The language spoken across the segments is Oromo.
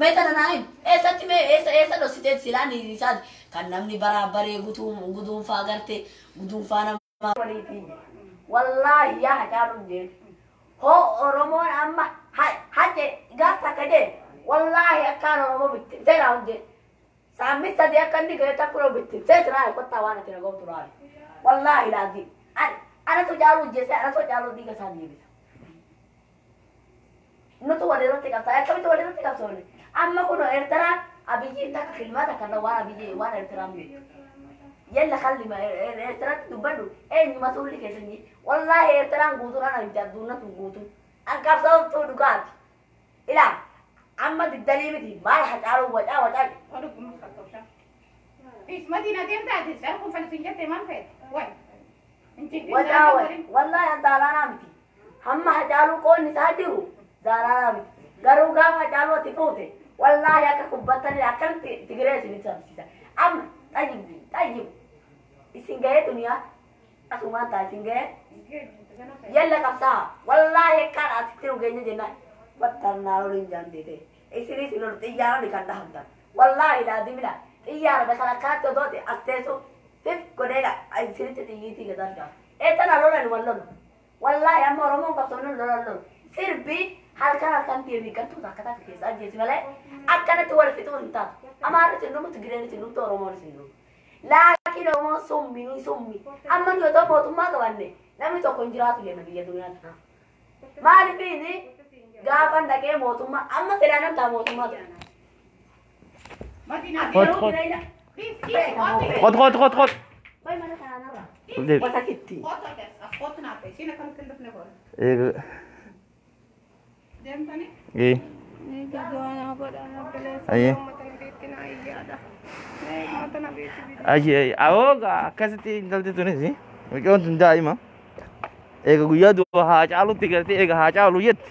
Mee tana naa himi. Eessatti mee eessa eessa dhossiteeti silaan isaati kan namni baraa baree gutuu guduunfaa garte guduunfaa nama. Waliitii wallaahi yaa Hacaaluun jeen hoo Oromoon amma hace gaaf takka jee wallaahi akkaan Oromoo bittimsee naa hojjee saammis sadii akka inni ga'e takka bittimsee siraa kottaa waan ati na gootu raali wallaahi laazii anatu caaluu hojjeessee anatu caaluu dhiiga isaa deebisa. Nutu walirratti qabsaa akkamitti walirratti qabsoone amma kun Eertiraan Abiyyiin takka kilmaa takka illee waan Abiyyi waan Eertiraan beektu. Yalla kallima Eertiraatti dubbadhu eenyuma tuulli keessan ji wallaahi Eertiraan guutuun ana miti adduunna tun guutuun an qabsooftuu dhugaati. Ilaa amma diddanii miti maal Hacaaluu wacaa wacaa wacaa wallaahi an zaalaanaa miti. Hamma Hacaaluu qoonni isaa jiru zaalaanaa miti. Garuu gaafa Hacaaluu ati fuute wallaahi akka kubbattanii akkanatti Tigiree isinitti saffisiisa. Amma xayyib xayyib isin ga'ee duniyaa asumaan ta'a isin ga'ee yalla qabsaa wallaahi akkaan asitti nu geenya jennaan wattarnaa loliin jaanteete isinis lolu xiyyaaronni kan dhahamtan wallaahi laazimila xiyyaara kan akkanatti otoo as teessu fif godheedha isinitti xiyyiitii gad argaa. Eettana lolan wal lolu. Wallaahi amma Oromoon qabsoonni lolan lolu. Sirbi halkan halkan deemee galtuu takka takka keessa ajjeesi malee akkanatti wal fixuun hin taatu. Amaarri isin dhumu, Tigireen isin dhumtu, Oromoon isin dhumu. Laakiin Oromoon summi ni summi. Amma nu otoo mootummaa qabanne namni tokko hin jiraatu jenna biyya duniyaa tanaa. Maaliif inni gaafa dhaqee mootummaa amma silaa nan ta'a mootummaa ture. Kot kot. Kot kot kot kot. Bay mana kanarra. Deebi. Wasakitti. Eega. Ee. Ayyee. Ayyee. Awoo akkasitti intalti tunis mucaan tun daa'ima. Eega guyyaa du'a Haacaalutti galtee eega Haacaalu jetti.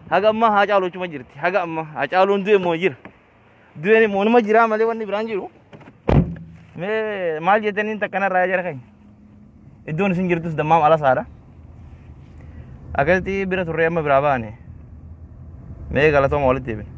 Haga ammaa Haacaalu achuma jirti. Haga ammaa Haacaaluun du'e moo jira. Du'een immoo numa jiraa malee wanni biraan jiru. Mee maal jettaniin takkanarraa jara keenya. Iddoon isin jirtus dammaam alasaadha. Akkasitti bira turree amma biraa baane. Mee galatooma walitti deebina.